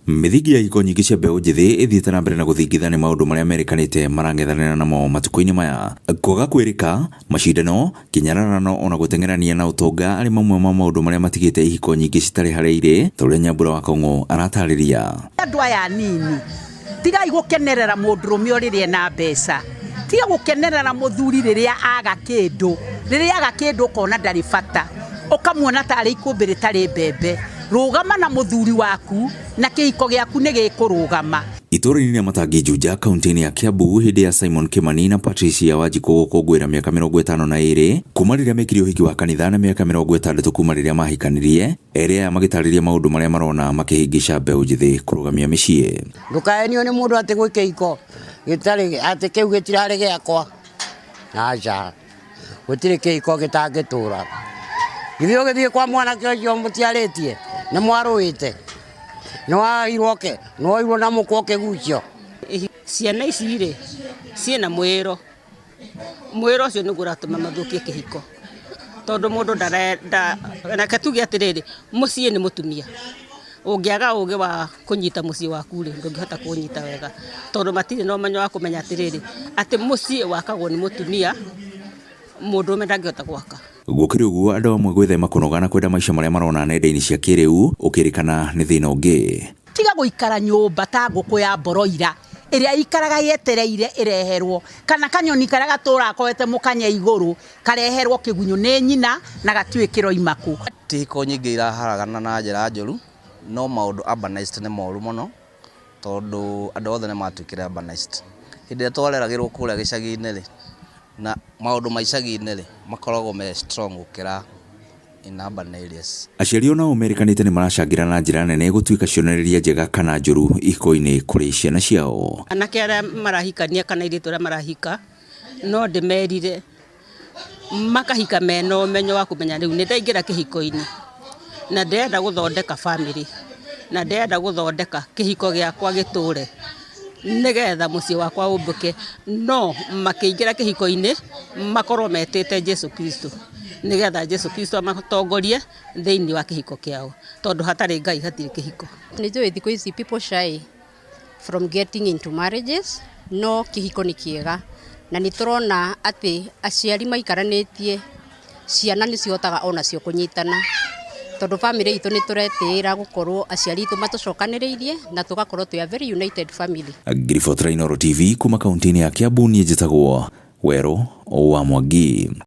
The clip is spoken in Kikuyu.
Mĩthingi ya ihiko nyingĩ cia mbeũ njĩthĩ ĩthiĩte na mbere na gũthingitha nĩ maũndũ marĩa merĩkanĩte marang'ethanĩra namo matukũ-inĩ maya. Kwaga kwĩrĩka, macindano, kĩnyararano ona gũteng'erania na ũtonga arĩ mamwe ma maũndũ marĩa matigĩte ihiko nyingĩ citarĩ harĩa irĩ, ta ũrĩa Nyambura wa Kong'o aratarĩria. Andũ aya anini, tigai gũkenerera mũndũrũme o rĩrĩa ena mbeca. Tiga gũkenerera mũthuri rĩrĩa aga kĩndũ. Rĩrĩa aga kĩndũ ũkona ndarĩ bata. Ũkamuona tarĩ ikũmbĩ rĩtarĩ mbembe. Rũgama na mũthuri waku na kĩhiko gĩaku nĩ gĩkũrũgama. Itũũra-inĩ rĩa Matangi Juja kaunti-inĩ ya Kiambu hĩndĩ ya Simon Kimani na Patricia Wanjikũ gũkũngũĩra mĩaka 52 kuma rĩrĩa mekire ũhiki wa kanitha na mĩaka 60 kuma rĩrĩa mahikanirie, erĩ aya magĩtarĩria maũndũ marĩa marona makĩhĩngĩca mbeũ njĩthĩ kũrũgamia mĩciĩ. Ndũkahenio nĩ mũndũ atĩ gwĩ kĩhiko gĩtarĩ atĩ kĩu gĩtirarĩ gĩakwa, aca. Gũtirĩ kĩhiko gĩtangĩtũra. Githĩ ũgĩthiĩ kwa mwanake ũcio mũtiarĩtie? Nĩ mwarũĩte? Nĩ woirwo ke? Nĩ woirwo na mũkwa ũkĩgucio? Ciana ici rĩ, ciĩna mwĩro. Mwĩro ũcio nĩguo ũratũma mathũkie kĩhiko. Tondũ mũndũ ndarenda, reke tuge atĩrĩrĩ, mũciĩ nĩ mũtumia. Ũngĩaga ũgĩ wa kũnyita mũciĩ waku rĩ, ndũngĩhota kũũnyita wega. Tondũ matirĩ na ũmenyo wa kũmenya atĩrĩrĩ, atĩ mũciĩ wakagwo nĩ mũtumia, mũndũrũme ndangĩhota gwaka. Gũkĩrĩ ũguo, andũ amwe gwĩthema kũnoga na kwenda maica marĩa marona nenda-inĩ cia kĩrĩu ũkĩrĩkana nĩ thĩna ũngĩ. Tiga gũikara nyũmba ta ngũkũ ya mboroira ĩrĩa ĩikaraga yetereire ĩreherwo, kana kanyoni karĩa gatũraga kohete mũkanye igũrũ kareherwo kĩgunyũ nĩ nyina na gatiũĩ kĩroima kũ. Ti ihiko nyingĩ iraharagana na njĩra njũru, no maũndũ urbanized nĩ moru mũno, tondũ andũ othe nĩ matuĩkire urbanized. Hĩndĩ ĩrĩa twareragĩrwo kũrĩa gĩcagi-inĩ rĩ, na maũndũ ma icagi-inĩ rĩ, makoragwo me strong gũkĩra in urban areas. Aciari onao merĩkanĩte nĩ maracangĩra na njĩra nene gũtuĩka cionereria njega kana njũru ihiko-inĩ kũrĩ ciana ciao. Anake arĩa marahikania kana airĩtu arĩa marahika, no ndĩmerire makahika mena ũmenyo wa kũmenya rĩu nĩ ndaingĩra kĩhiko-inĩ na ndĩrenda gũthondeka bamĩrĩ na ndĩrenda gũthondeka kĩhiko gĩakwa gĩtũre nĩgetha mũciĩ wakwa ũmbũke. No makĩingĩra kĩhiko-inĩ makorwo metĩte Jesu Kristo nĩgetha Jesu Kristo amatongorie thĩinĩ wa kĩhiko kĩao, tondũ hatarĩ Ngai hatirĩ kĩhiko. Nĩ njũĩ thikũ ici people shy from getting into marriages, no kĩhiko nĩ kĩega na nĩ tũrona atĩ aciari maikaranĩtie ciana nĩ cihotaga onacio kũnyitana, tondũ bamĩrĩ itũ nĩ tũretĩĩra gũkorwo aciari aitũ matũcokanĩrĩirie na tũgakorwo twĩ a very united family. Ngiribotera Inooro TV kuma kaunti-inĩ ya Kiambu, niĩ njĩtagwo Werũ wa Mwangi.